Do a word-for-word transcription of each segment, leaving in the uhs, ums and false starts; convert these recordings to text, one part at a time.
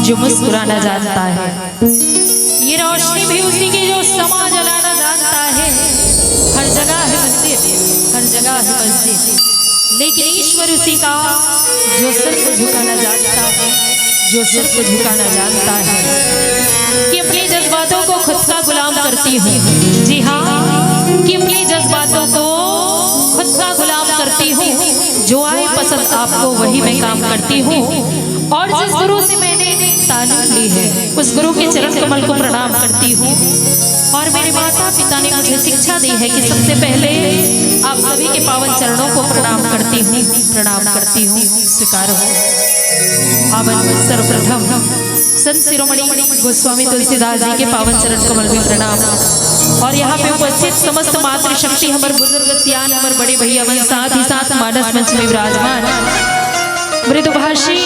जो मुस्कुराना जानता है। ये रोशनी भी उसी की जो समा जलाना जानता है। हर जगह है मंदिर, हर जगह है मस्जिद, लेकिन ईश्वर उसी का जो सर को झुकाना जानता है, जो सर को झुकाना जानता है। कि अपने जज्बातों को खुद का गुलाम करती हूँ। जी हाँ, कि अपने जज्बातों को खुद का गुलाम करती हूँ। जो आए पसंद आपको, वही मैं काम करती हूँ। और जिस गुरु से मैंने तालीम ली है, उस गुरु के चरण कमल को प्रणाम करती हूँ। और मेरे माता पिता ने मुझे शिक्षा दी है कि सबसे पहले आप सभी के पावन चरणों को प्रणाम करती हूँ, प्रणाम करती हूँ, स्वीकार हो। अब सर्वप्रथम संत शिरोमणि गोस्वामी तुलसीदास जी के पावन चरण कमल में प्रणाम। और यहाँ पे उपस्थित समस्त मातृशक्ति, हमर बुजुर्ग सियान, हमर बड़े भैया मन, साथ ही साथ मानस मंच में विराजमान मृदुभाषी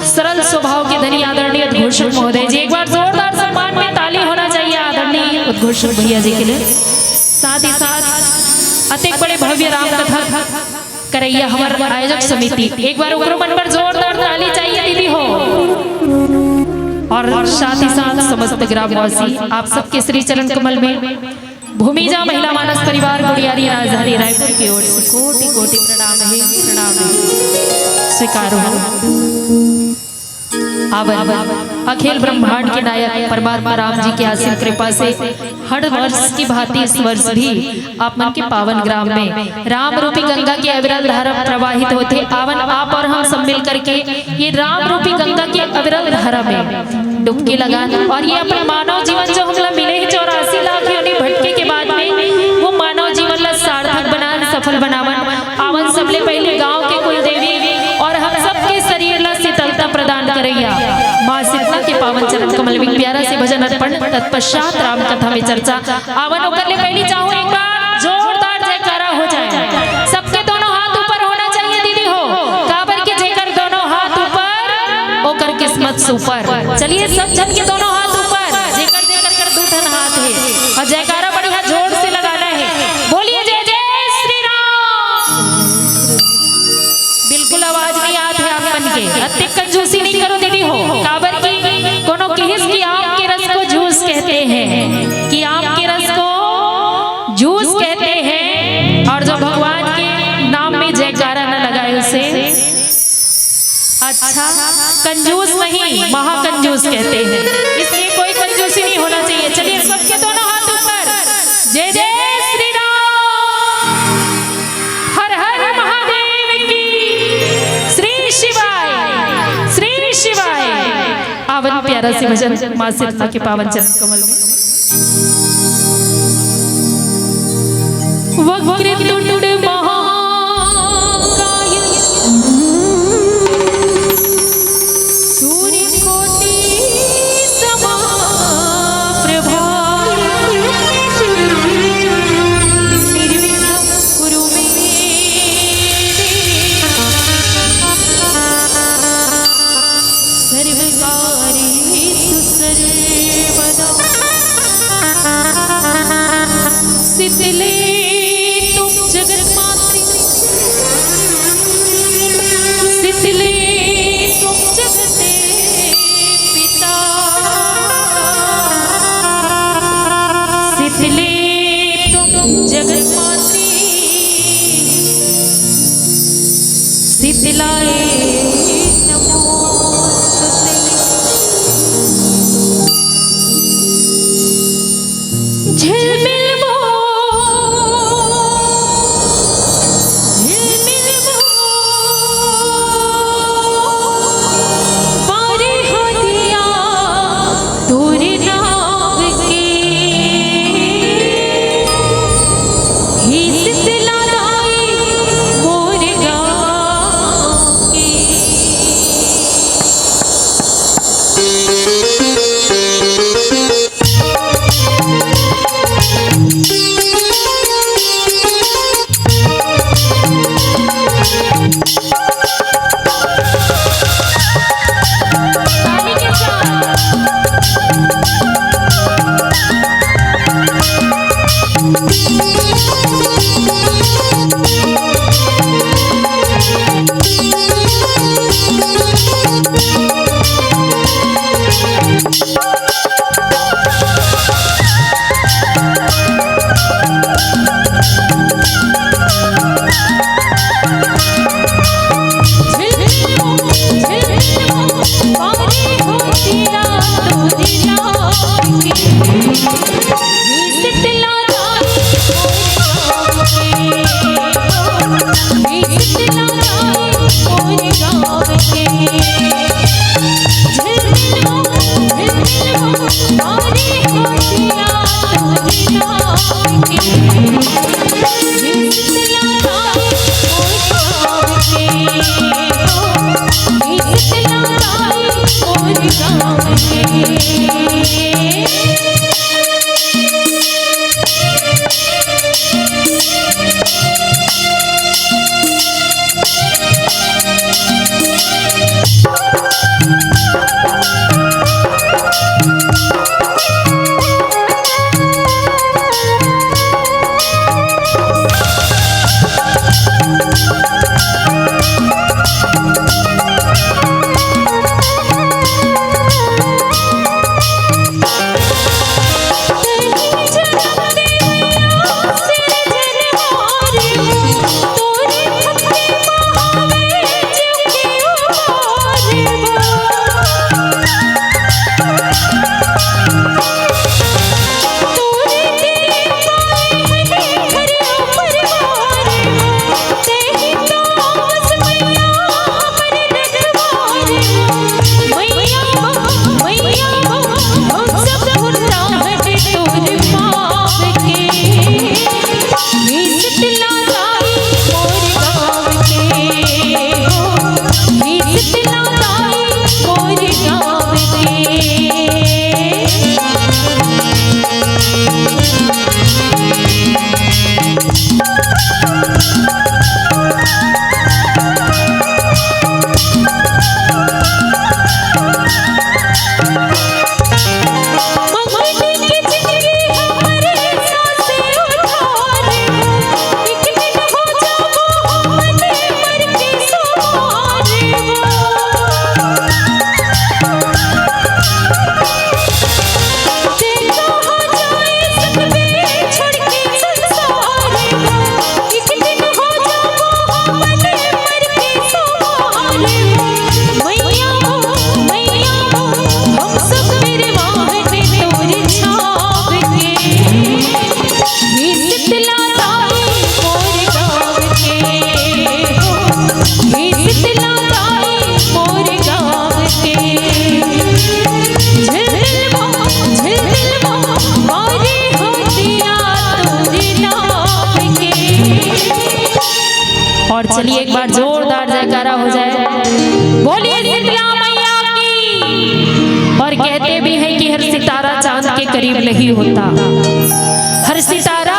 सरल स्वभाव के धनी आदरणीय उद्घोषक महोदय जी, एक बार जोरदार सम्मान में ताली होना चाहिए आदरणीय उद्घोषक भैया जी के लिए। साथ ही साथ अतेक बड़े भव्य राम कथा करैया हमर आयोजक समिति, एक बार ओकरो मन पर जोरदार ताली चाहिए दीदी हो। और साथ ही साथ समस्त ग्रामवासी, आप सबके श्री चरण कमल में भूमिजा महिला मानस परिवार गुड़ियारी राजधानी रायपुर की ओर से कोटि कोटि प्रणाम है, प्रणाम है, स्वीकार हो। अब अखिल ब्रह्मांड के नायक परमात्मा राम जी की असीम कृपा से हर वर्ष की भांति इस वर्ष भी आप मन के पावन ग्राम में राम रूपी गंगा के अविरल धारा प्रवाहित होथे। आवन आप और हम सब मिल करके ये राम रूपी गंगा के अविरल धारा में डुबकी लगान और ये अपन मानव जीवन जो हमला मिले हे चौरासी लाख योनि भटके के बाद में, वो मानव जीवन ला सार्थक बनान, सफल बनावन। आवन सबले पहले गांव के कुल देवी और हम सबके शरीर ला शीतलता प्रदान करैया माँ शीतला के पावन चरण कमल में प्यारा से भजन अर्पण, तत्पश्चात राम कथा में चर्चा। आवन ओकर ले पहली चाहूँ एक बार जोरदार जयकारा हो जाए, सबके दोनों हाथ ऊपर होना चाहिए दीदी हो, काबर के जेकर दोनों हाथ ऊपर ओकर किस्मत सुपर। चलिए सब जन के दोनों हाथ ऊपर, जेकर जेकर कर दू ठन हाथ है और जयकारा बढ़िया जोर से लगाना है। बोलिए जय जय श्री राम। बिल्कुल आवाज नहीं आत है आप मन के, अतिक कंजूसी नहीं करो दीदी हो, काबर की कोनो किहिस कि आम के रस को जूस कहते हैं, कि आम के रस को जूस कहते हैं, और जो भगवान के नाम में जयकारा न लगाए उसे अच्छा कंजूस नहीं, महाकंजूस कहते हैं, इसलिए कोई कंजूसी नहीं होना चाहिए। चलिए सबके दोनों हाथ ऊपर, जय जय श्री राम, हर हर महादेव की, श्री शिवाय, श्री शिवाय। आवन प्यारा से भजन माँ शीतला के पावन चरण कमल में। वक्रतुंड महाकाय सूर्यकोटि समाप्रभा निर्विघ्नं कुरु मे देव सर्वकार्येषु सर्वदा। शीतले त्वं जगन्मात्रे शीतले त्वं जगते पिता। शीतले त्वं जगन्मात्रे शीतलाय नमोस्तुते। झिलमिल वो, झिलमिल वो, बारे हो दिया तोरे नाव के। हे शीतला दाई मोर गाँव के। और चलिए, एक बार जोरदार जयकारा हो जाए। बोलिए शीतला मैया की। और कहते भी हैं कि हर सितारा चांद के करीब नहीं होता, हर सितारा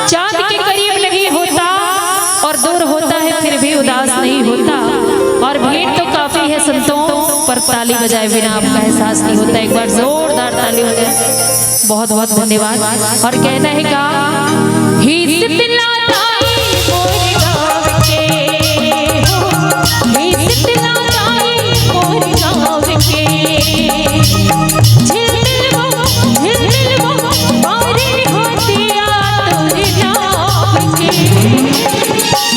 चांद के करीब नहीं होता, और दूर होता है फिर भी उदास नहीं होता। और भीड़ तो काफी है संतों, पर ताली बजाए बिना आपका एहसास नहीं होता। एक बार जोरदार ताली हो जाए। बहुत बहुत धन्यवाद। और कहना है का, हे शीतला ताई मोर गाँव के हो, हे शीतला ताई मोर गाँव के। झिलमिल वो, झिलमिल वो, बारिन होतिया तोर नाम के।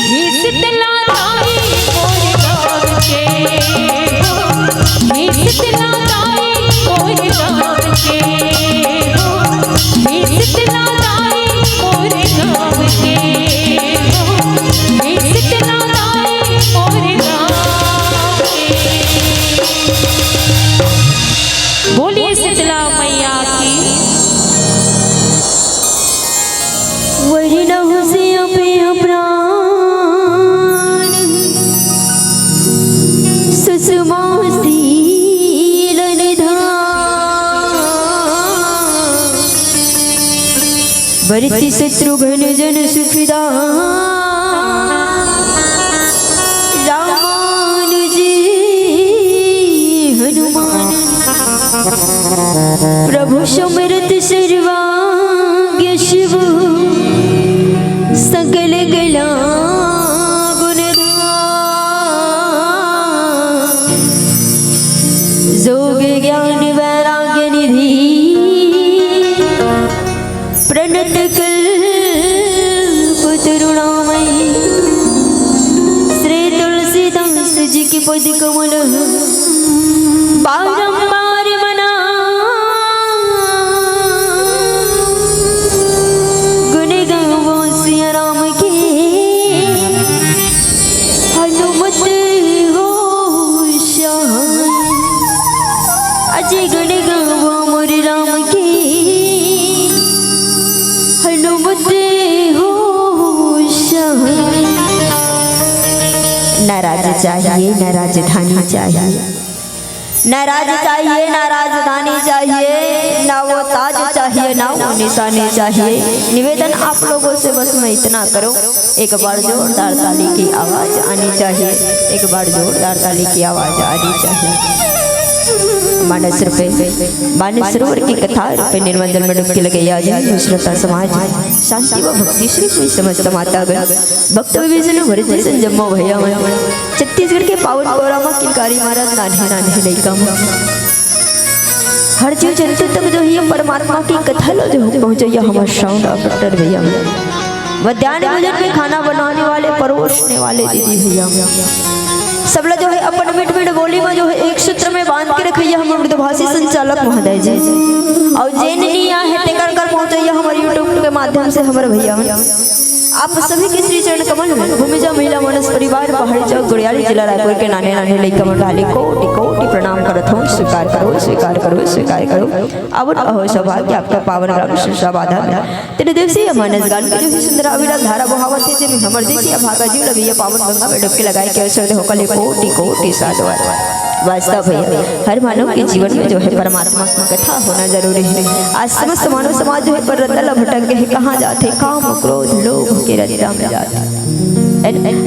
हे शीतला ताई मोर गाँव के हो, हे शीतला ताई मोर गाँव के हो, हे शीतला ताई मोर गाँव के हो, हे शीतला ताई मोर गाँव के। बोलिए शीतला मैया की। वही नहु से अपे प्राण सुषमा शील निधान। बरसी शत्रुघ्न जन सुखदान। रामानुज हनुमान प्रभु समरथ सर्वांग शिव सकल कला गुण धाम। जोग ज्ञान वैराग्य निधि प्रणत कल्प तरुणामय श्री तुलसीदास जी के पद कमल बारंबार मना। चाहिए, न राजधानी चाहिए। न राज चाहिए, न राजधानी चाहिए, न वो ताज चाहिए, न वो निशानी चाहिए। निवेदन आप लोगों से बस मैं इतना करूं, एक बार जोरदार ताली की आवाज आनी चाहिए, एक बार जोरदार ताली की आवाज आनी चाहिए। मानस रूपे, मानस सरोवर की कथा रूपे निर्मल जल में डुबकी लगाई। आज श्रोता समाज, शांति व भक्ति श्री कोई समस्त माता गण, भक्त विभीषण भरत संजम भैया मन, छत्तीसगढ़ के पावन गौरा माँ किलकारी महाराज नान्हे नान्हे लइका मन, हर जीव जंतु तक जो है ये परमात्मा की कथा ला जो पहुँचइया हमर साउंड ऑपरेटर भैया मन, मध्यान्ह भोजन में खाना बनाने वाले, परोसने वाले दीदी भैया मन, सब ला जो है अपन मीठ मीठ बोली में जो है एक सूत्र में बांध के रखइया हमर मृदुभाषी संचालक महोदय जी। अउ जेन नइ आए हे तेकर कर पहुँचइया हमर YouTube के माध्यम से हमर भैया मन। आप सभी के श्री चरण कमल में भूमिजा महिला मानस परिवार पहाड़ी चौक गुड़ियाली जिला रायपुर के नान्हे नान्हे लइका मन ला कोटि कोटि प्रणाम करत हौं। स्वीकार करो, स्वीकार करो, स्वीकार करो। अवुन अहो सौभाग्य आपका पावन ग्राम सिरसा बांधा में त्रिदिवसीय मानस गान के जो है सुंदर अविरल धारा बहावत हे, जेमे हमर देसी अभागा जीव ला भी ये पावन गंगा में डुबकी लगाए के अवसर दे, ओकर लिए कोटि कोटि साधुवाद। वास्तव भैया, हर मानव के जीवन में जो है परमात्मा की कथा होना जरूरी है। आज समस्त मानव समाज जो है पर रद्दा ला भटक गए है, कहाँ जाथे? काम, क्रोध, लोभ के रद्दा में जाथे। एन, एन,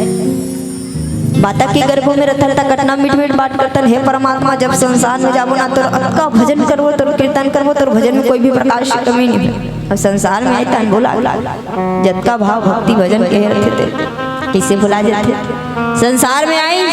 माता के गर्भ में रथन त कतना मीठ मीठ बात करथन, हे परमात्मा, जब संसार में जाबो ना, तोर अतका भजन करबो, तोर कीर्तन करबो, तोर भजन में कोई भी प्रकार से कमी नहीं। अब संसार में आए तन बोला, जतका भाव भक्ति भजन के रथे ते कइसे भुला जाथे। संसार में आई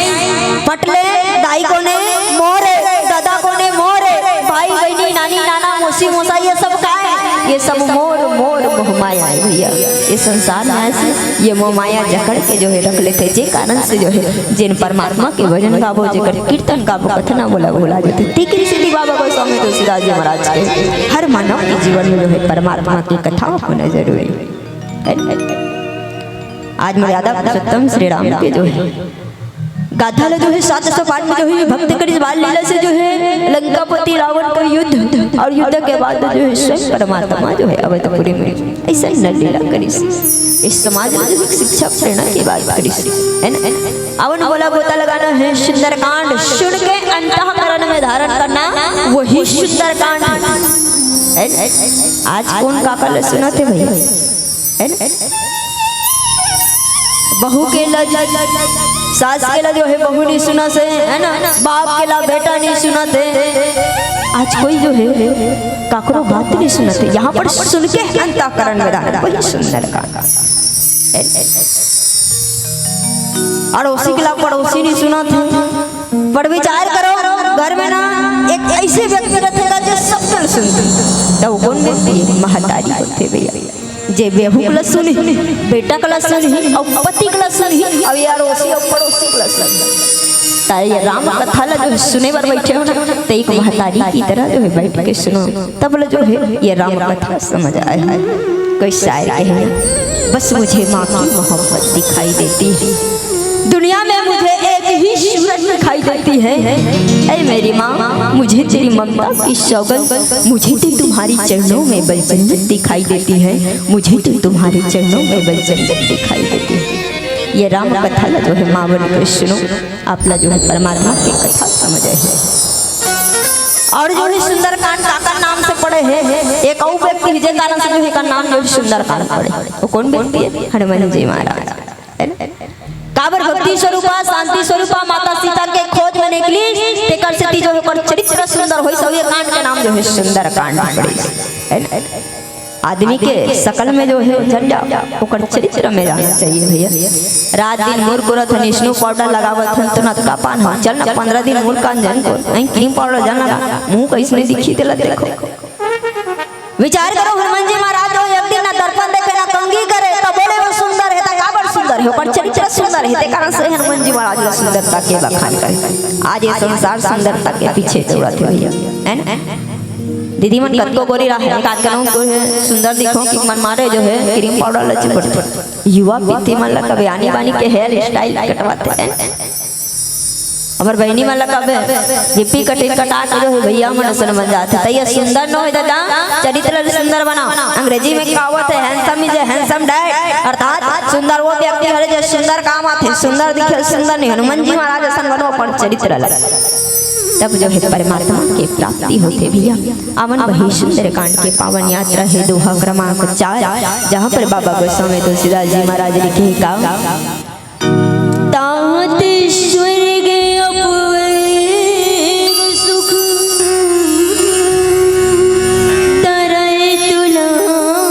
पटले, दाई कोने मोरे, दादा कोने मोरे, भाई बहिनी, नानी नाना, मौसी मौसा, ये सब का है? ये सब मोर मोर मोह माया है भैया। ये संसार में ऐसे ये मोह माया जकड़ के जो है रख लेथे, जे कारण से जो है जेन परमात्मा के भजन गाबो, जेकर कीर्तन गाबो, कथना बोला भुला जाथे। तेकरी सेती बाबा गोस्वामी तुलसीदास जी महाराज के हर मानव के जीवन में जो है परमात्मा की कथा होना जरूरी है। आज मर्यादा पुरुषोत्तम श्री राम के जो है गाथा ला जो है सात सौ पाठ में जो है भक्त करिस, बाल लीला से जो है लंकापति रावण का युद्ध, और युद्ध के बाद जो है स्वयं परमात्मा जो है अवधपुरी में ऐसा न लीला करिस। इस समाज में जो है शिक्षा प्रेरणा की बात करिस, है ना? अवन बोला गोता लगाना है सुंदरकांड, सुन के अंतःकरण में धारण करना, वही सुंदरकांड है। आज कौन काका ला सुनाथे भैया? है ना? बहू के ला, सास के ला जो है बहू नहीं सुनथे, है ना? बाप के ला बेटा नहीं सुनथे। आज कोई जो है काकरो बात नहीं सुनथे। यहाँ पर सुन के अंतःकरण में धारण, वही सुंदरकांड। अड़ोसी के ला पड़ोसी नहीं सुनथे। पर विचार करो, घर में ना एक ऐसे व्यक्ति रहिथे जो सबके सुनथे, त वो कौन व्यक्ति हे? महतारी होथे भैया। जे बहू के ला सुनही, बेटा के ला सुनही, अउ पति के ला सुनही, अउ ये अड़ोसी अउ पड़ोसी के ला सुनही। त ये राम कथा ला जो सुने बर बैठे हो ना, त एक महतारी की तरह जो है बैठ के सुनो, तब ला जो है ये राम कथा समझ आए। कोई शायर कहे, बस मुझे माँ की मोहब्बत दिखाई देती है, दुनिया में मुझे एक ही सूरत दिखाई देती है। ऐ मेरी माँ, मुझे तेरी ममता की सौगंध, मुझे तो तुम्हारी चरणों में बस जन्नत दिखाई देती है, मुझे तो तुम्हारे चरणों में बस जन्नत दिखाई देती है। ये राम कथा ला जो है माँ बन के सुनो, आप ला जो है परमात्मा की कथा समझ आए। और जो है सुंदरकांड काकर नाम से पड़े हे, एक अउ व्यक्ति हे जेकर नाम से जो है एकर नाम जो है सुंदरकांड पड़े, वो कौन व्यक्ति हे? हनुमान जी महाराज। काबर भक्ति स्वरूपा, शांति स्वरूपा माता सीता के खोज में निकलिस, तेकर सेती जो है ओकर चरित्र सुंदर होइस, अउ ये कांड के नाम जो है सुंदरकांड पड़िस। आदमी के शकल में जो है झंडा, ओकर चरित्र में जाना चाहिए भैया। रात दिन मुरकुरत हन, स्नो पाउडर लगावत हन, तुरंत का पान हो, चल ना पंद्रह दिन मुरका जन को, नहीं क्रीम पाउडर जन लगा, मुंह कइसने दिखही तेला देखो। विचार करो, हनुमान जी महाराज जो एक दिन ना दर्पण देखे ना कंघी करे, त बोले वो सुंदर हे, त काबर सुंदर हे? ओकर चरित्र सुंदर हे, ते कारण से हनुमान जी महाराज ला सुंदरता के बखान करे। आज ये संसार सुंदरता के पीछे दौड़त हे भैया, है ना? दीदी मन कतको गोरी रहे, एक आध कनों जो है सुंदर दिखो कि मन मारे जो है क्रीम पाउडर ला चिपट। युवा पीढ़ी मन ला कभी आनी बानी के हेयर स्टाइल कटवाथे, है ना? हमर बहिनी मन ला कबे हिप्पी कटिंग कटा के जो है भैया मन असन बन जाथे। त ये सुंदर नो हे दादा, चरित्र ल सुंदर बनाओ। अंग्रेजी में कहावत हे, handsome is a handsome dad, अर्थात सुंदर वो व्यक्ति हरे जो सुंदर काम आथे, सुंदर दिखे, सुंदर नहीं। हनुमान जी महाराज असन बनो अपन चरित्र ला, तब जो है परमात्मा के प्राप्ति होथे भैया। आवन वही सुंदरकांड के पावन यात्रा हे दोहा क्रमांक चार, जहाँ पर बाबा गोस्वामी तुलसीदास जी महाराज लिखे का, तात स्वर्ग अपवर्ग सुख तरय तुला एक अंग।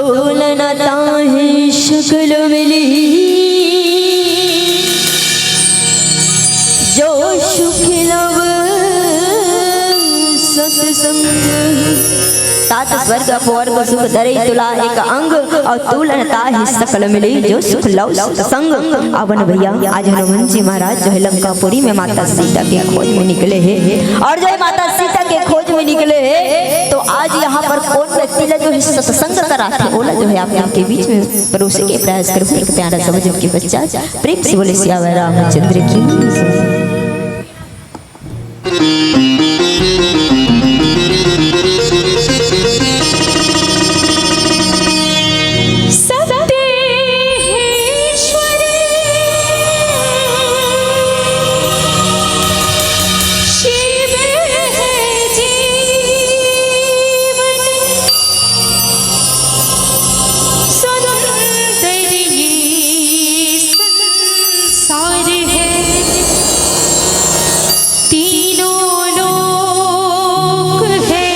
तोलन ताहि सकल मिली जो सुख लव सत्संग। तात स्वर्ग अपवर्ग सुख धरई तुला एक अंग, अउ तोलन ताहि सकल मिली जो सुख लव सत्संग। आवन भैया, आज हनुमान जी महाराज जो है लंकापुरी में माता सीता के खोज में निकले हे, अउ जो है माता सीता के खोज में निकले हे, तो आज यहाँ पर कोन व्यक्ति ला जो है सत्संग कराथे, ओला जो है आप लोग के बीच में परोसे के प्रयास करबो। एक प्यारा सा भजन के पश्चात प्रेम से बोले सियावर रामचंद्र की। सत्य हे ईश्वर शिव है जीवन। सुंदर ये संसार है, तीनों लोक है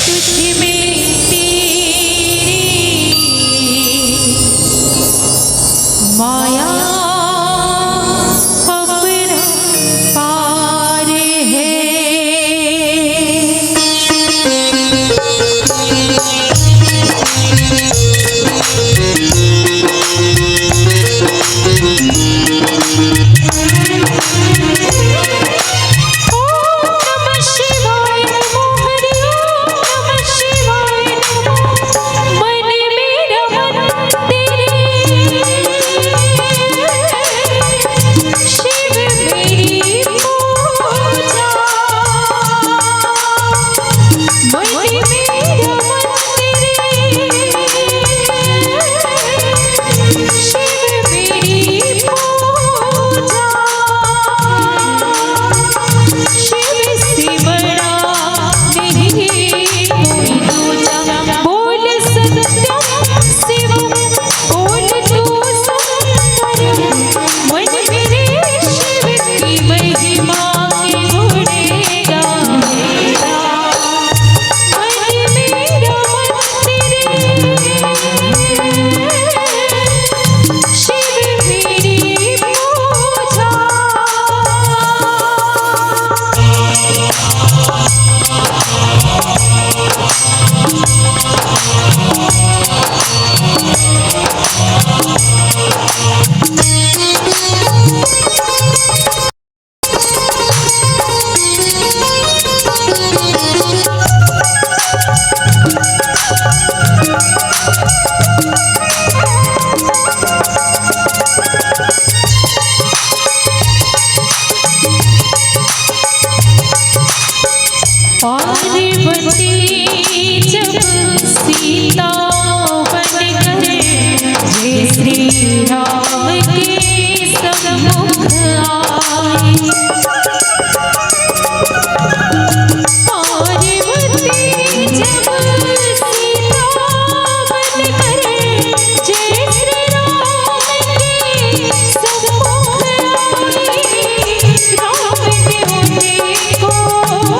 तुझ में तेरी। माया अपरंपार है। ओम नमः शिवाय नमो हरि ओम नमः शिवाय नमो। मन मेरा मंदिर शिव मेरी पूजा। मन मेरा मंदिर शिव मेरी पूजा। शिव से बड़ा नहीं कोई दूजा। बोल सत्यम शिवम, बोल तू शंकरम। मन मेरे शिव की महिमा के गुण गावेगा। मन मेरा मंदिर शिव मेरी पूजा। पार्वती जब सीता बनकर जय श्री राम के सम्मुख आई। पार्वती जब सीता बनकर जय श्री राम के सम्मुख आई। राम ने उन्हें को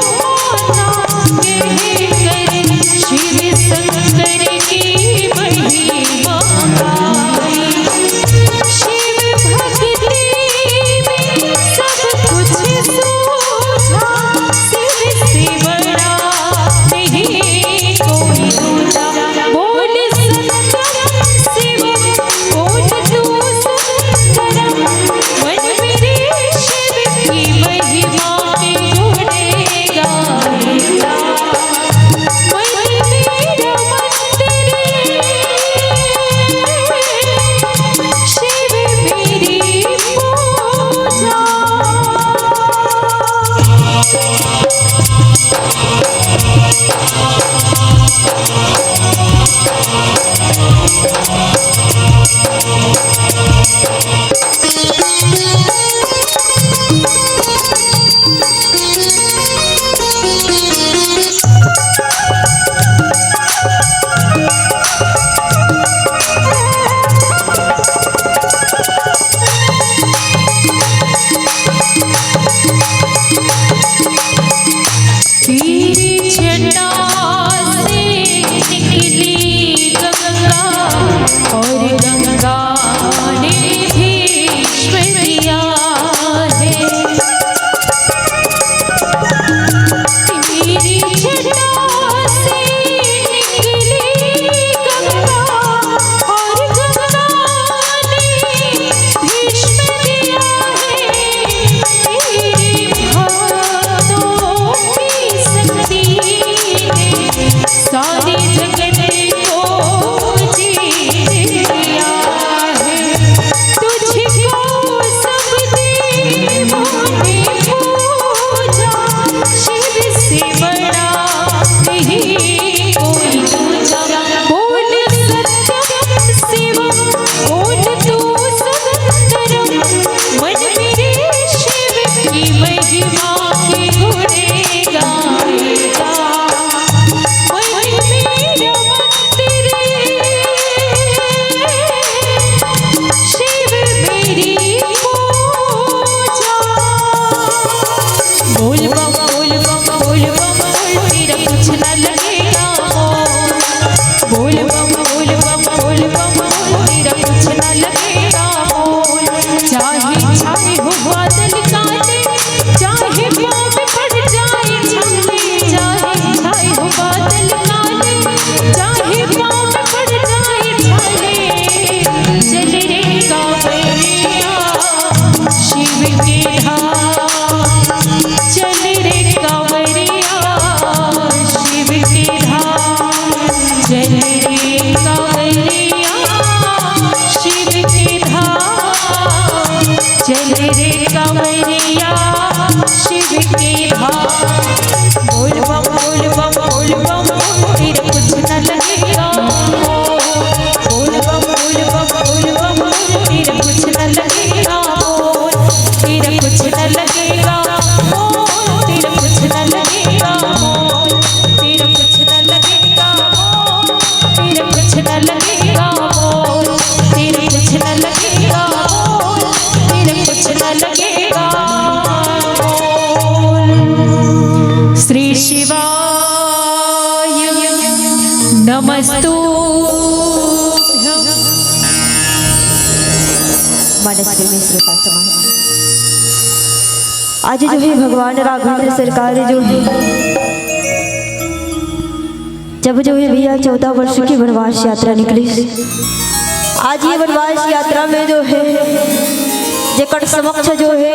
माना कहकर शिव शंकर की महिमा गाई। शिव भक्ति में धाम, चल रे कांवरिया शिव के धाम, चल रे कांवरिया शिव के धाम, चल रे कांवरिया शिव के धाम। बोल बम, बोल बम, बोल बम, बोल, तेरा कुछ न लगेगा। बोल बम, बोल बम, बोल बम, बोल, तेरा कुछ न लगेगा। बोल, तेरा कुछ न लगेगा। बोल, तेरा कुछ न लगेगा। बोल, तेरा कुछ न लगेगा। बोल, तेरा कुछ न लगेगा। बोल, तेरा कुछ न लगेगा। बोल, तेरा कुछ न लगेगा। बोल, श्री शिवाय नमस्तुभ्यं। मानस के में श्रोता समाज, आज जो है भगवान राघवेंद्र सरकार जो है, जब जो है भैया चौदह वर्ष की वनवास यात्रा निकली, आज ये वनवास यात्रा में जो है, जेकर समक्ष जो है,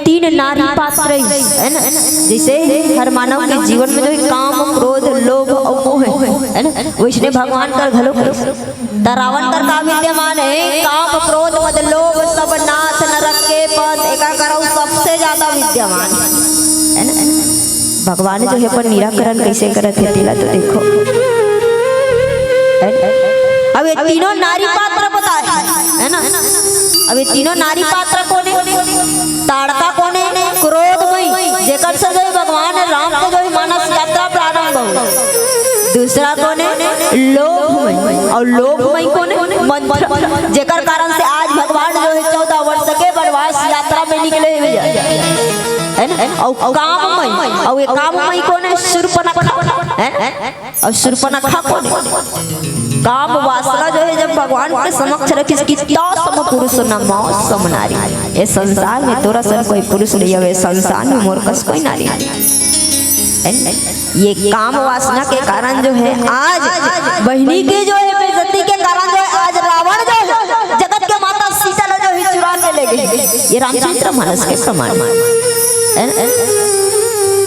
तीन नारी पात्र है ना, जैसे हर मानव के जीवन में जो है, काम, क्रोध, लोभ और मोह है, है ना, वैसने भगवान कर घलो है। त रावण कर का विद्यमान है? काम, क्रोध, मद, लोभ, सब नाश, नरक के पथ, एका करऊ सबसे ज्यादा विद्यमान है, है ना? भगवान जो है अपन निराकरण कैसे करत है, तेला तो देखो, है ना? अब ये तीनों नारी पात्र बताए, है ना? अब ये तीनों नारी पात्र कोन है? ताड़का कोन है? क्रोधमयी, जेकर से जो है भगवान राम के जो है मानस यात्रा प्रारंभ हो। दूसरा कोन है? लोभमयी। और लोभमयी कोन है? मंत्र, जेकर कारण से आज भगवान जो है चौदह वर्ष के वनवास यात्रा में निकले हुए हैं, है ना? और काममयी, और ये काममयी कोन है? शूर्पणखा, है ना? और शूर्पणखा कोन है? काम वासना जो है, जब भगवान के समक्ष रखिस कि "ता सम पुरुष न मम सम नारी", ये संसार में तोरा सन कोई पुरुष नहीं हवे, संसार में मोर कस कोई नारी नहीं। है ना? ये काम वासना के कारण जो है, आज बहिनी के जो है बेइज्जती के कारण जो है, आज रावण जो है जगत के माता सीता ला जो है चुरा के ले गए। ये रामचरित मानस के प्रमाण है।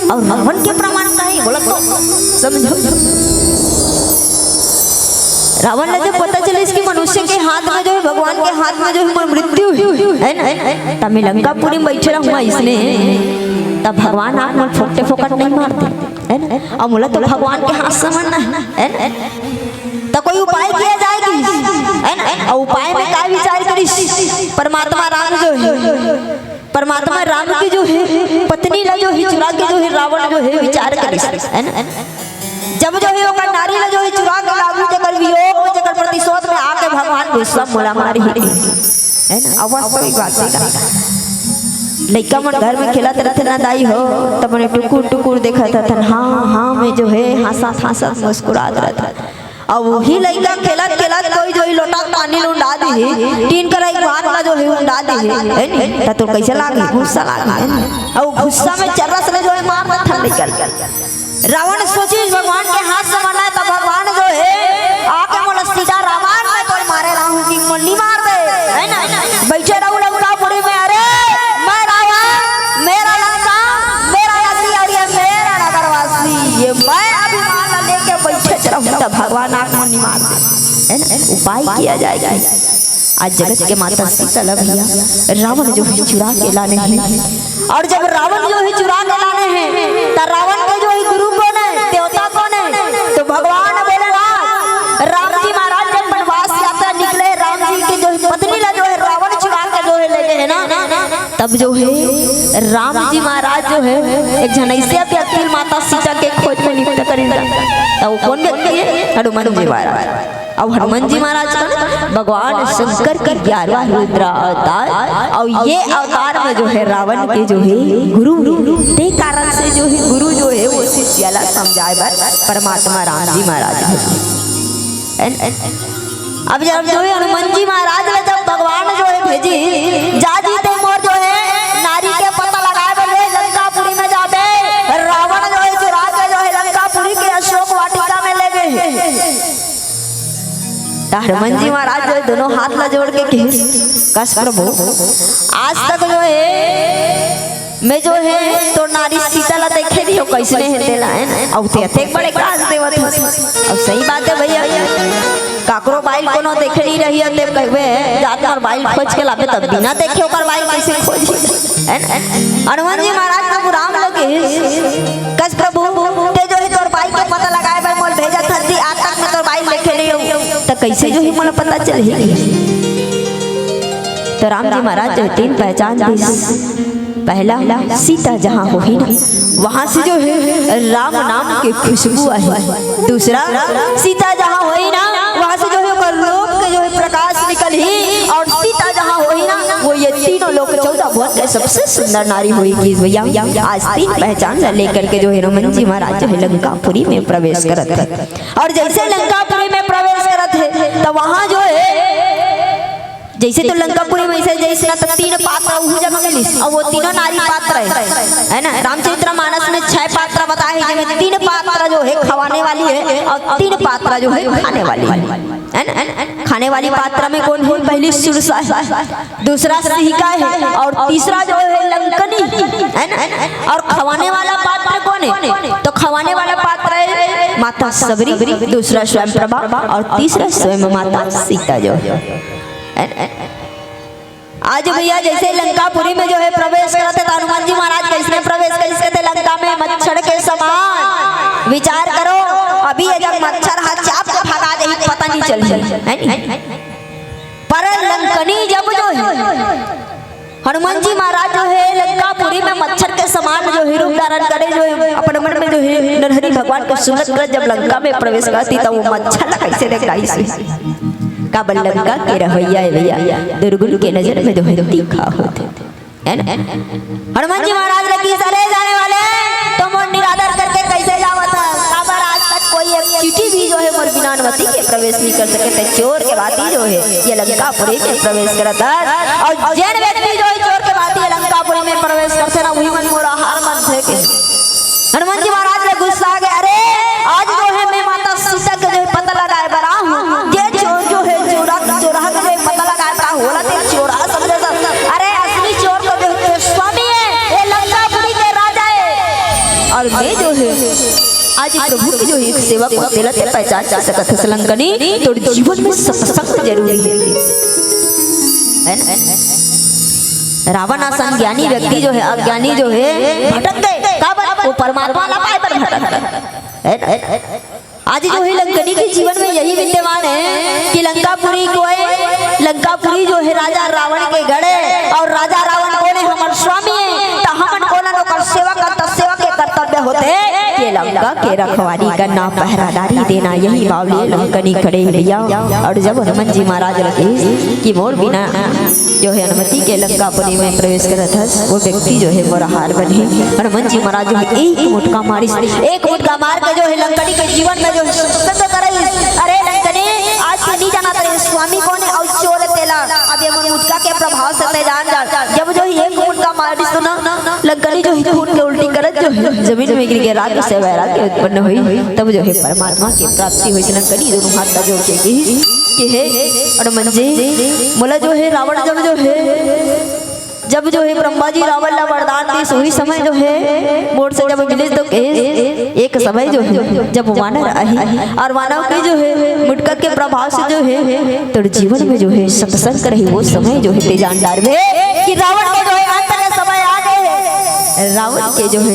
और रावण के प्रमाण का है बोला तो समझो। रावण ला जब पता चलिस कि मनुष्य के हाथ में जो है, भगवान के हाथ में जो है, मोर मृत्यु है, है ना, तब मैं लंकापुरी में बैठे रहूंगा इसने, तब भगवान आंख में फोकटे फोकट नहीं मारते, है ना? और मोला तो भगवान के हाथ समझना है, है ना? तो कोई उपाय किया जाएगी, है ना? और उपाय में का विचार करिस परमात्मा राम जो है, परमात्मा राम की जो है पत्नी ला जो है चुरा के जो है रावण जो है विचार करिस, है ना? जब जो है ओकर नारी ला जो है चुरा के लानहूं, जेकर वियोग में, जेकर प्रतिशोध में आके भगवान गुस्सा मोला मारही, है ना? अब वास्तविक बात है। लइका मन घर में खेलत रथे ना दाई हो, तब मने टुकुर टुकुर देखत हथन, हाँ हाँ में जो है हंसत हंसत मुस्कुरात रहत। अब वही लइका खेलत खेलत कोई जो ही लोटा पानी ल उंडा दिही, टीन कर एक बात ला जो ही उंडा दिही, है नी? त तोर कैसे लागे? गुस्सा लागे, है नी? अउ गुस्सा में चर्रस ले जो है मार देथन लइका ल। रावण सोचिस भगवान के हाथ से मना है, त भगवान जो है आके मोला सीधा रावण में तोर मारे रहूं कि मोला नी मार दे, है ना? बैठे रहू लंकापुरी में, अरे मैं रावण, मेरा लंका, मेरा अग्नि और ये मेरा नगरवासी, ये मैं अभिमान ला लेके बैठे रहूं, त भगवान आंख में नी मार दे, है ना? उपाय किया जाएगा। आज जगत के माता सीता ला भैया रावण जो है चुरा के लाने हैं, और जब रावण जो है चुरा के लाने हैं, त रावण के जो है गुरु कौन है, देवता कौन है? तो भगवान भोलेनाथ। राम जी महाराज जब वनवास यात्रा निकले, राम जी के जो है पत्नी ला जो है रावण चुरा के जो है ले गए है ना, तब जो है राम जी महाराज जो है एक झन ऐसे व्यक्ति माता सीता के खोज में नियुक्त करिन, त वो कौन व्यक्ति है? हनुमान जी महाराज। अब हनुमान जी महाराज का ना भगवान शंकर के ग्यारहवाँ रुद्र अवतार, और ये अवतार में जो है रावण के जो है गुरु, ते कारण से जो है गुरु जो है वो शिष्य ला समझाए बर परमात्मा राम जी महाराज है। अब जब जो है हनुमान जी महाराज ला जब भगवान जो है भेजी, जा जी ते मोर जो है नारी के पता लगाए बर जो है लंकापुरी में जाबे, रावण जो है चुरा के जो है लंकापुरी के अशोक वाटिका में ले गए। त हनुमान जी महाराज जो है दोनों हाथ ला जोड़ के कहे, कस प्रभु, आज तक जो है मैं जो है तोर नारी सीता ला देखे नहीं हो, कैसने हे तेला, है ना? अउ ते अतेक बड़े गाज देवत हस। अउ सही बात है भैया, काकरो बाइल कोनो देखे नहीं रही है, ते कहबे, "जा तोर बाइल खोज के लाबे," तब बिना देखे ओकर बाइल कैसे खोजी, है ना? हनुमान जी महाराज प्रभु राम लगे, कस प्रभु, ते जो है तोर बाइल के पता लगाए बर मोल भेजत हस जी, आज तक मैं तोर बाइल देखे नहीं हो, त कैसे जो है मोला पता चलही? तो राम जी महाराज जो है तीन पहचान दिस। पहला, सीता जहाँ होही ना, वहाँ से जो है राम नाम के खुशबू आही। दूसरा, सीता जहाँ होही ना, वहाँ से जो है ओकर रूप के जो है प्रकाश निकलही। और सीता जहाँ होही ना, वो ये तीनों लोक, चौदह भुवन के सबसे सुंदर नारी होही। कि भैया, आज तीन पहचान ला लेकर के जो है हनुमान जी महाराज जो है लंकापुरी में प्रवेश करत हे। और जैसे लंकापुरी में प्रवेश करत हे, तो वहाँ जो है, जैसे तो लंकापुरी में से जैसे ना तो तीन पात्र उहू जगह मिलिस, अउ वो तीनों नारी पात्र हे, है ना? रामचरित मानस में छह पात्र बताए हे, जिसमें तीन पात्र जो है खवाने वाली हे अउ तीन पात्र जो है खाने वाली हे, है ना? खाने वाली पात्र में कोन हे? पहली सुरसा हे, दूसरा सिहिका हे अउ तीसरा जो है लंकनी, है ना? अउ खवाने वाला पात्र कोन हे? तो खवाने वाला पात्र हे माता सबरी, दूसरा स्वयं प्रभा अउ तीसरा स्वयं माता सीता जो हे। आज भैया जैसे लंकापुरी में जो है प्रवेश करत हे, तो हनुमान जी महाराज कैसने प्रवेश करिस? कथे लंका में मच्छर के समान। विचार करो, अभी ये जब मच्छर हा चाप के भगा जाही, पता नहीं चलही, है नी? पर लंकनी जब जो है, हनुमान जी महाराज जो है लंकापुरी में मच्छर के समान जो है रूप धारण करे, जो है अपने मन में जो है नरहरि भगवान के सुमरत करत जब लंका में प्रवेश करत हे, तो वो मच्छर ला कैसे देख रही से? काबर लंका के रहवइया हे भैया, दुर्गुन के नजर में जो है तीखा होथे, है ना? हनुमान जी महाराज लगे, "अरे जाने वाले, तो मोर निरादर करके कैसे जावत हे? काबर आज तक कोई एक चींटी भी जो है मोर बिना अनुमति के प्रवेश नहीं कर सके थे।" चोर के बात ही जो है, ये लंकापुरी में प्रवेश करत हे। अउ जेन व्यक्ति जो है चोर के बात ही लंकापुरी में प्रवेश करथे ना, वही मन मोर आहार मन थे के। हनुमान जी महाराज के गुस्सा आ गया, "अरे, आज जो है मैं माता सीता के जो है पता लगाए बर आहूँ, जे चोर जो है चोरा, चोरहा के जो है पता लगाए बर आहूँ, ओला ते चोरहा समझे स-, अरे, असली चोर तो जो है स्वामी हे, ये लंकापुरी के राजा हे, अउ मैं जो है आज प्रभु के जो है एक सेवक हूँ, तेला ते पहचान नहीं सकत हस लंकनी, तोर जीवन में सत्संग जरूरी हे।" है ना? रावण असन ज्ञानी व्यक्ति जो है, अज्ञानी जो है, भटक गे। काबर? वो परमात्मा ला पाए बर भटक गे। है ना? आज जो है लंकनी के जीवन में यही विद्यमान हे कि लंकापुरी को हे, लंकापुरी जो है राजा रावण के गढ़ हे, अउ राजा रावण कोन हे? हमर स्वामी हे, त हमन कोन ओकर सेवा करत, सेवा के कर्तव्य होथे कि लंका के रखवारी करना, पहरादारी देना, यही बावली लंकनी खड़े हे भैया। अउ जब हनुमान जी महाराज लगे कि मोर बिना जो है अनुमति के लंकापुरी में प्रवेश करत हस, वो व्यक्ति जो है मोर आहार बनही। हनुमान जी महाराज जो है एक मुटका मारिस, एक मुटका मार के जो है लंकनी के जीवन में जो है सत्संग करइस, "अरे लंकनी, आज ते नहीं जानत हस स्वामी कोन हे अउ चोर हे तेला, अब ये मोर मुटका के प्रभाव से ते जान जा।" जब जो है एक मुटका मारिस तो ना, लंकनी जो है खून के उल्टी करत जो है जमीन में गिर के राख से वैराग्य उत्पन्न होइस। तब जो है परमात्मा के प्राप्ति होइस। लंकनी दोनों हाथ ला जोड़ के कहिस कि हे हनुमान जी, मोला जो है रावण जब जो है, जब जो है ब्रह्मा जी रावण ला वरदान दिस, उही समय जो है मोर से जब मिलिस तो कहिस, एक समय जो है जब वानर आही अउ वानर के जो है मुटका के प्रभाव से जो है तोर जीवन में जो है सत्संग रही, वो समय जो है ते जान डारबे कि रावण के जो है अंत के समय आ गे हे। रावण के जो है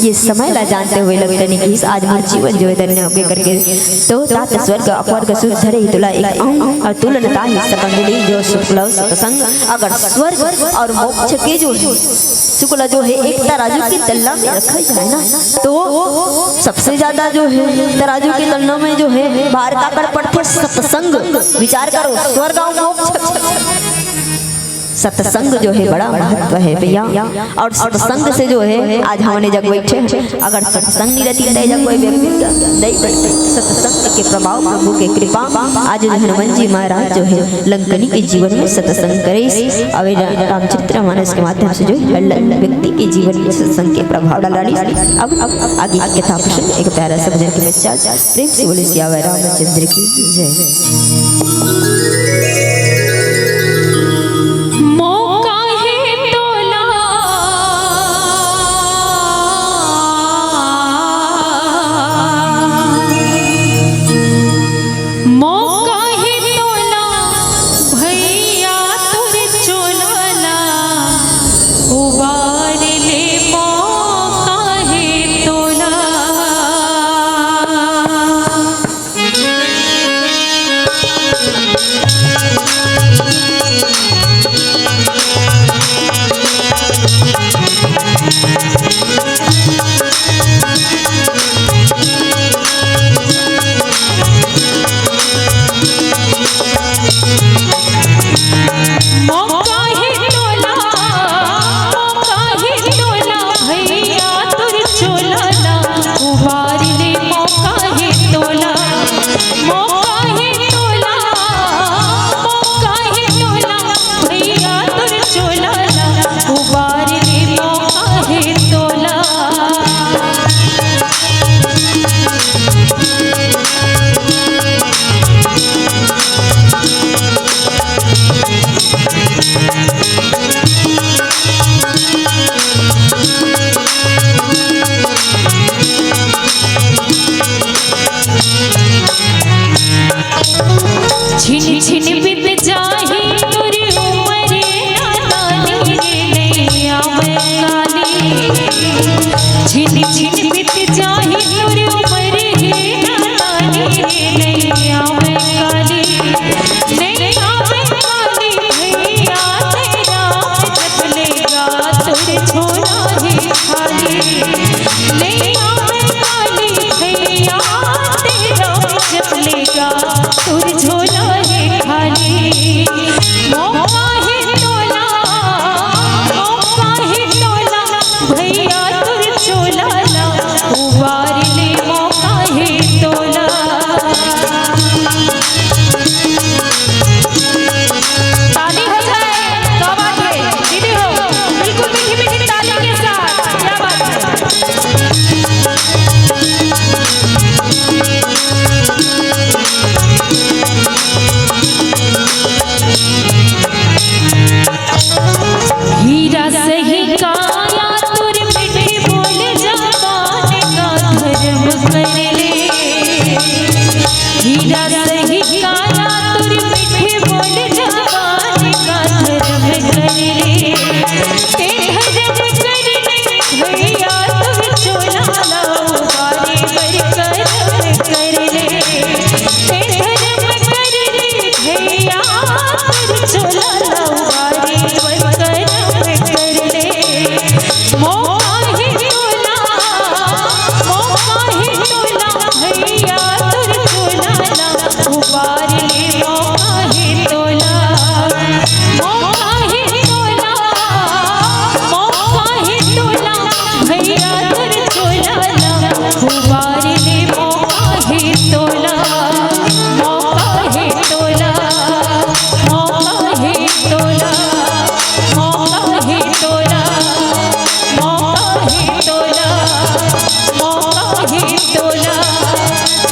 ये समय ला जानते हुए लंकनी कहिस, आज मोर जीवन जो है धन्य होगे करके। तो तात स्वर्ग अपर सुख धरे तुला एक अंग, अउ तुल न ताहि सकल मिले जो सुख लव सत्संग। अगर स्वर्ग अउ मोक्ष के जो है सुख ला जो है एक तराजू के तल्ला में रखा जाए ना, तो सबसे ज्यादा जो है तराजू के तल्ला में जो है भार काकर पड़थे? सत्संग। विचार करो, स्वर्ग अउ मोक्ष, सत्संग जो है बड़ा महत्व हे भैया। अउ सत्संग से जो है आज हमन ए जग बइठे हन, अगर सत्संग नहीं रहती त ए जग कोई व्यक्ति नहीं बइठे। सत्संग के प्रभाव, प्रभु के कृपा, आज जो हनुमान जी महाराज जो है लंकनी के जीवन में सत्संग करिस। अउ रा-, रामचरित मानस के माध्यम से जो है हर ल-, व्यक्ति के जीवन में सत्संग के प्रभाव डालिस। अब, अब आगे की कथा प्रसंग एक प्यारा सा भजन के पश्चात प्रेम से बोले सियावर रामचंद्र की जय। मौका है तोला छिन छिन बीत जाही तोर उमर हे नादानी, नैया में काली, नैया में काली भैया तेरा जब लेगा तोर झोला हे खाली। नैया में काली भैया तेरा जब लेगा तोर झोला हे खाली। मौका हे तोला, मौका हे तोला, भैया तोर चोला ला उबार ले, मौका हे तोला। ताली हो जाए, क्या बात है दीदी हो, बिल्कुल मीठी मीठी ताली के साथ, क्या बात है। हीरा सही काया तोर मीठी बोल जबान का धर्म कर ले। हीरा सही काया तोर मीठी बोल जबान का धर्म कर ले। ते धर्म कर ले भैया तोर चोला ला उबार ले, बर करम कर ले। ते धर्म कर ले भैया तोर चोला ला उबार ले, बर करम कर ले। मौका हे तोला, मौका हे तोला, भैया तोर चोला ला उबार ले। मौका हे तोला, मौका हे तोला, मौका हे तोला, भैया तोर चोला ला उबार ले। मौका हे तोला, मौका हे तोला, मौका हे तोला, मौका हे तोला, मौका हे तोला, मौका हे तोला,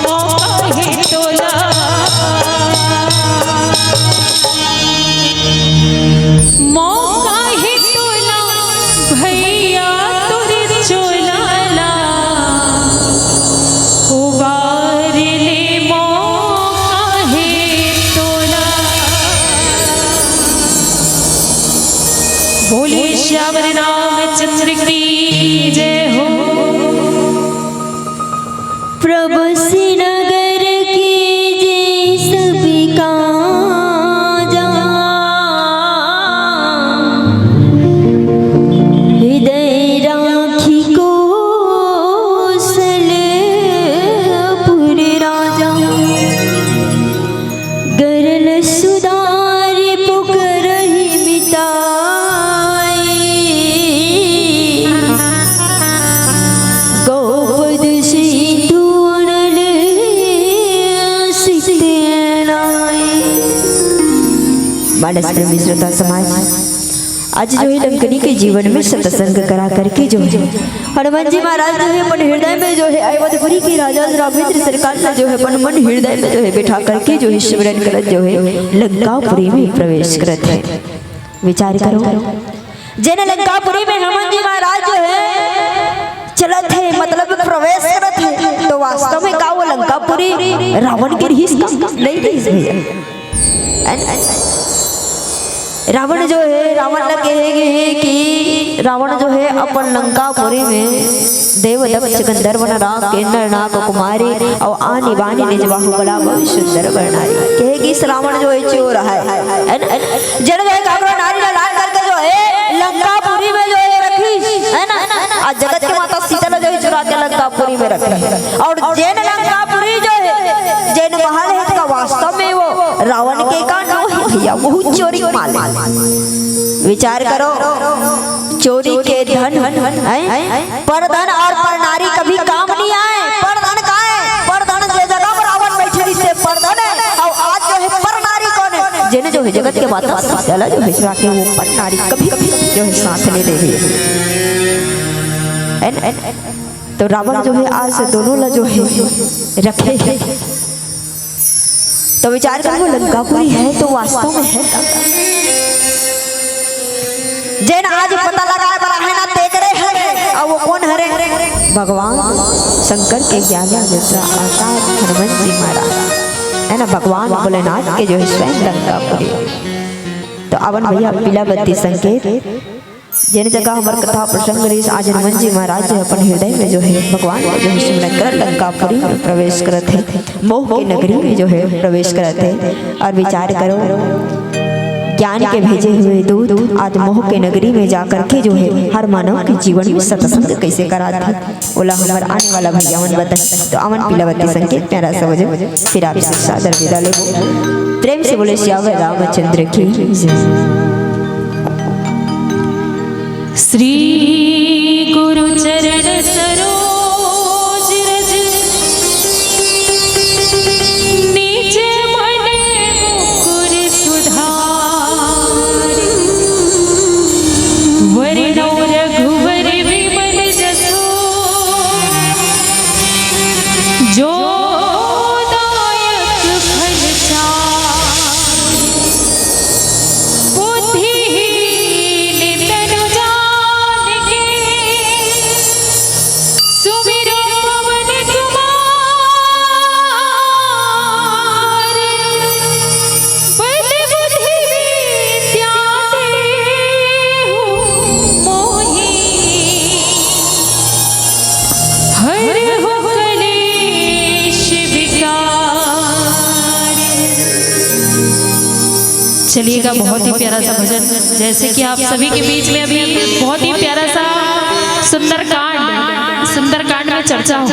मौका हे तोला। मौका हे तोला भैया तोर चोला ला उबार ले, मौका हे तोला। बोले श्याम रामचंद्र की जय हो। प्रभु श्रीनगर कीजे सब काजा, हृदय राखी कोसलपुर राजा। गरल सुधारि पुकरहि मिताई, गौपद सिंधु अनल सित अनाई। मानस प्रेमी श्रोता समाज, आज जो है लंकनी के जीवन में सत्संग करा करके जो है हनुमान जी महाराज जो है अपन हृदय में जो है अवधपुरी के राजा राघवेंद्र सरकार ला जो है अपन मन हृदय में जो है बैठा करके जो है सिमरन करत जो है लंकापुरी में प्रवेश करत है। विचार करो, जेन लंकापुरी में हनुमान जी महाराज जो है चलत है, मतलब प्रवेश करत है, तो वास्तव में का वो लंकापुरी रावण के रिहिस का? नहीं रिहिस भैया। रावण जो है, रावण ला कहे गे हे कि रावण जो है अपन लंकापुरी में देव दक्ष गंधर्व नर राक्षस किन्नर नाग कुमारी अउ आनी बानी निज बाहु बला बहु सुंदर बर नारी। कहे कि इस रावण जो है चोर है, है ना? जेन जो है काकरो नारी ला लान करके जो है लंकापुरी में जो है रखी, है ना? आज जगत के माता सीता ला जो है चुरा के लंकापुरी में रखे। अउ जेन लंकापुरी जो है, जेन महल है, का वास्तव में वो रावण के का? नो है भैया, बहुत चोरी माल है। विचार करो, चोरी के धन, हैं? परधन अउ परनारी कभी काम नहीं आए। परधन का है? परधन जे जगह में रावण बैठे रहिसे परधन है, अउ आज जो है परनारी कोन है? जेन जो है जगत के माता सीता ला जो है चुरा के वो परनारी कभी, कभी जो है साथ नहीं दे रही है ना? तो रावण जो है आज दोनों ला जो है रखे है। तो विचार करो, वो लंकापुरी है तो वास्तव में है का? जेन आज पता लगाए बर आहे ना, ते करे है। अउ वो कोन हरे? भगवान शंकर के ग्यारह नेत्र अवतार हनुमान जी महाराज, है ना? भगवान भोलेनाथ के जो है स्वयं लंकापुरी। तो आवन भैया, पीला बत्ती संकेत। जेन जगह हमर कथा प्रसंग रहिस, आज हनुमान जी महाराज जी अपन हृदय में जो है भगवान को जो है स्मरण कर लंकापुरी में प्रवेश करत है, मोह के नगरी में जो है प्रवेश करत है और विचार करो, ज्ञान के भेजे हुए दूत आज मोह के नगरी में जाकर के जो है हर मानव के जीवन में सत्संग कैसे करात है, ओला हमर आने वाला भैया मन बताही। तो अमन पीलावती संग के प्यारा सा भजन, फिर आप सबसे सादर विदा लेबो। प्रेम से बोले सियावर रामचंद्र की जय। श्री गुरु चरण सरोज रज, निज मन मुकुर सुधार। वरनौ रघुवर विमल जसो, जो दायक फल चारि। बुद्धिहीन तनु जानिके, सुमिरो पवन कुमार। बल बुद्धि विद्या देहु मोहि, हरहु कलेश विकार। चलिएगा, बहुत ही प्यारा सा भजन। जैसे कि आप सभी के बीच में अभी बहुत ही प्यारा सा सुंदरकांड, सुंदरकांड में चर्चा हो,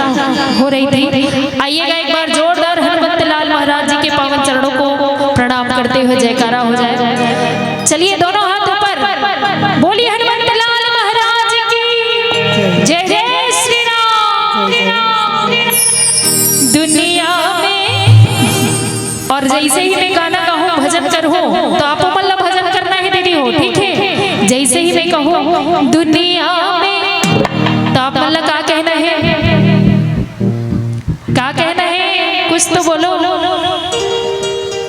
हो रही थी। आइएगा, एक बार जोरदार हनुमंत लाल महाराज जी के पावन चरणों को प्रणाम करते हुए जयकारा हो जाए। चलिए, दोनों हाथ ऊपर, बोलिए हनुमंत लाल महाराज की जय। जय श्री राम। दुनिया में, और जैसे ही मैं गाना गाहूँ, भजन करहूँ, तो आप मन ला भजन करना है दीदी हो, ठीक है? जैसे ही मैं कहूँ दुनिया में, तो आप मन ला का कहना है? का कहना है? कुछ तो बोलो।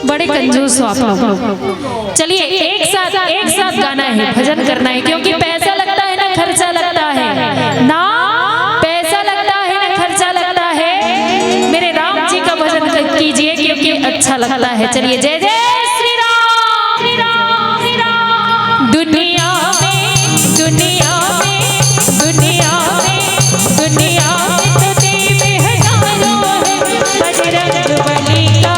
बड़े कंजूस हो आप लोग। चलिए, एक साथ, एक साथ गाना है, भजन करना है, क्योंकि पैसा लगता है ना खर्चा लगता है, ना पैसा लगता है ना खर्चा लगता है। मेरे राम जी का भजन क-, कीजिए, क्योंकि अच्छा लगता है। चलिए, जय जय श्री राम। दुनिया में, दुनिया में, दुनिया में, दुनिया में तो देव हजारों है, बजरंग बली का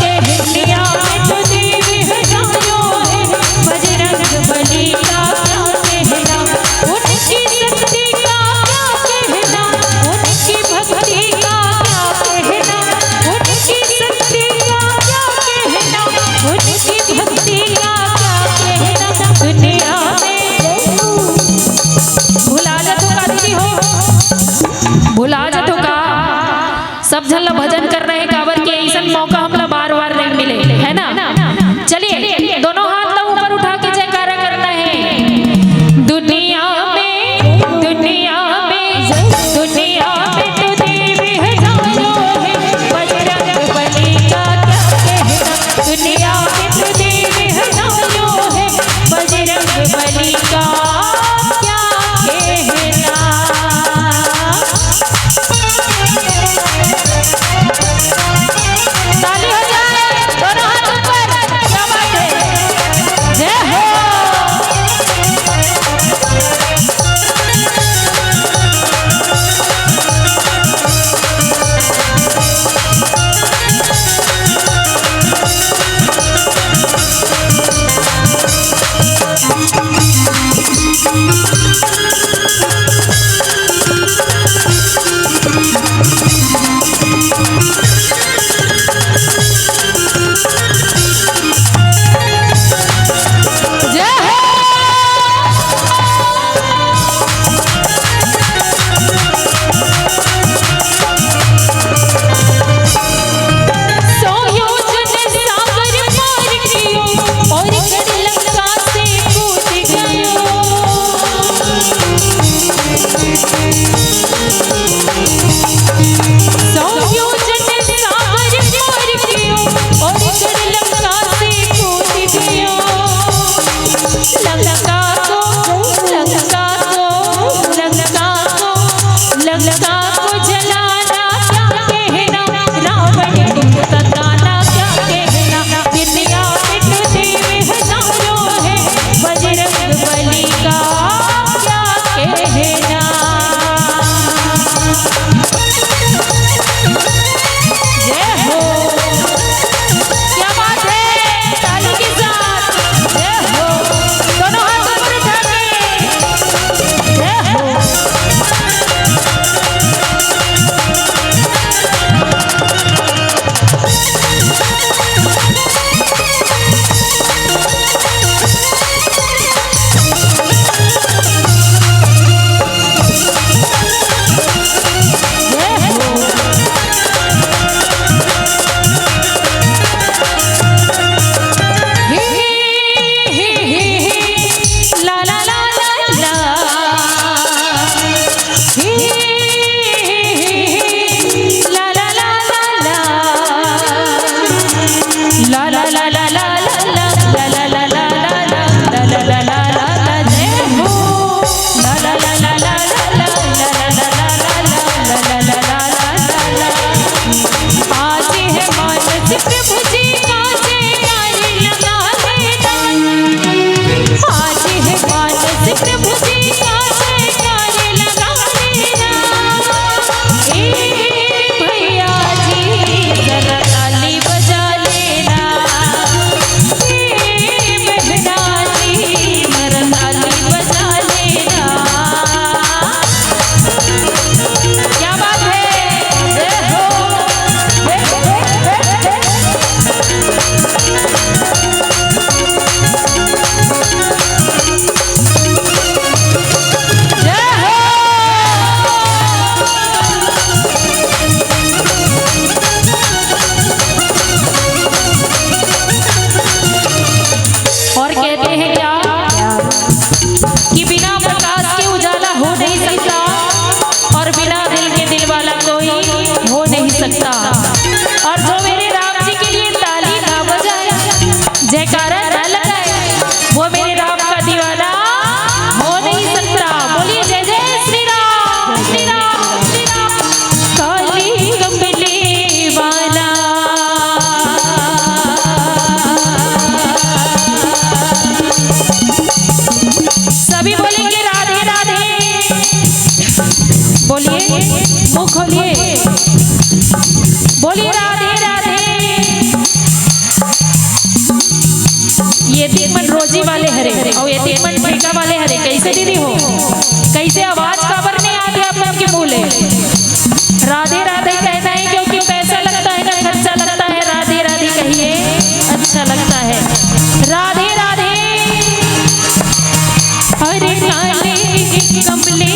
क्या कहना। दुनिया में तो देव हजारों है, बजरंग बली का क्या कहना। उनकी शक्ति का क्या कहना, उनकी भक्ति का क्या कहना, उनकी शक्ति का क्या कहना, उनकी भक्ति का क्या कहना। दुनिया में भुला जाथो का दीदी हो, भुला जाथो का। सब झन ला भजन करना है, काबर के अइसन मौका हमला बार-बार नहीं मिले, है ना? चलिए, दोनों हाथ ला ऊपर उठा के जयकारा करना है। दुनिया में, दुनिया में, दुनिया में तो देव हजारों है, बजरंग बली का क्या कहना। दुनिया में तो देव हजारों है, बजरंग बली का क्या कहना। क्या बात है? और कहते हैं क्या कि बिना प्रकाश के उजाला हो नहीं सकता, और बिना दिल के दिल वाला कोई हो नहीं सकता। और जो मेरे राम जी के लिए ताली ना बजाए, जयकारा ना लगाए, वो मेरे राम का दीवाना हो नहीं सकता। बोलिए जय जय श्री राम, श्री राम, श्री राम। काली कमली वाला। सभी बोलेंगे राधे राधे। बोलिए, मुंह खोलिए। बोलिए राधे राधे। ये तीन मन रोजी वाले हरे और ये तीन मन ठेका वाले हरे। कैसे दीदी हो? कैसे आवाज काबर नहीं आती आप मन के मुंह ले? राधे राधे कहना है क्योंकि पैसा लगता है ना, खर्चा लगता है। राधे राधे कहिए, अच्छा लगता है। राधे राधे। अरे काले कमले